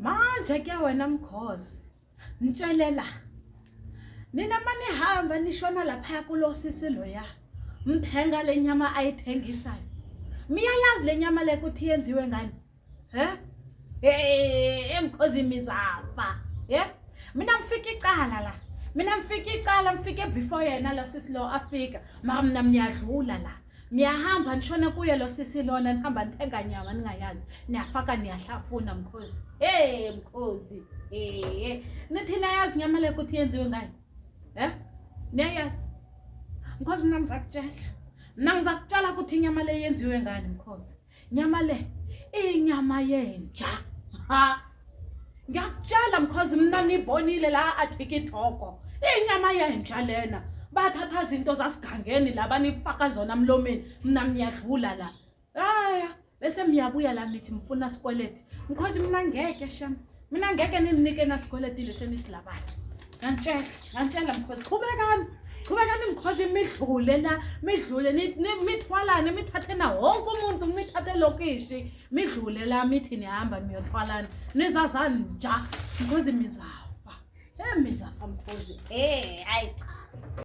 Manje ke wena mkhozi, nitshelela. Nina manihamba nishona lapha kulo sisi loya. Mthenga le nyama ayithengisayo. Miyayazi le nyama le ukuthi yenziwe ngani? He? Eh, mkhozi mizafa. Ye? Mina ngifika icala la. Mina ngifika icala ngifike before yena lo sisi lo afika. Mara mina ngiyadlula la. Niyahamba nishona kuye lo sisi lona nihamba nithenga nyama ningayazi. Niyafaka niyahlafuna mkhozi. Hey mkhozi. Eh, nithi niyayazi nyama le ukuthi yenziwe ngani? Eh? Niyayazi? Mkhozi mina ngizakutshela. Mina ngizakutshela ukuthi inyama le yenziwe ngani mkhozi. Nyama le inyama yenja. Ha. Ngiyakutshela mkhozi mina nibonile la athikithoko. Inyama yenja lena. Bathatha izinto zasigangeni la banifaka zona emlomeni. Mina ngiyadlula la. Haya, bese miyabuya la nithi mfuna sikweleti. Mkhozi mina ngeke shem. Mina ngeke ninike nasikweleti lesi enisilabayo. Ngantshela, ngantshela mkhozi qhubekani. Qhubekani mkhozi midlule la, midlule mithwalane mithathe na wonke umuntu mithathe lokishi, midlule la mithi nihamba niyothwalana. Nizazanja mkhozi mizafa. Eh mizafa mkhozi. Eh hayi cha.